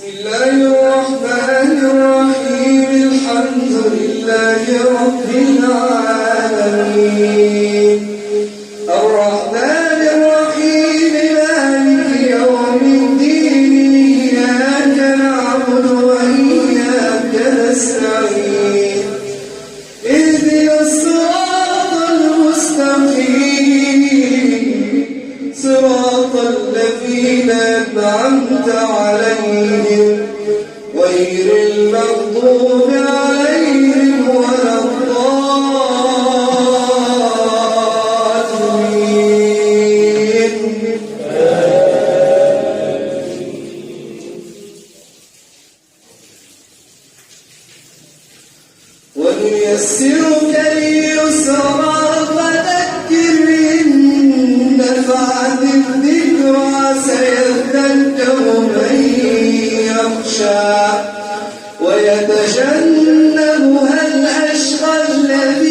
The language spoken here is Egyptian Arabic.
الله الرحمن الرحيم. الحمد لله رب العالمين. الرحمن الرحيم، مالك يوم الدين. إياك نعبد وإياك نستعين. اهدنا الصراط المستقيم، صراط الذين أنعمت عليهم غير المغضوب عليهم ولا الضالين. ونيسرك لليسرى فذكر إن نفعت الذكرى سيذكر من يخشى ويتجنبها الأشقى الذي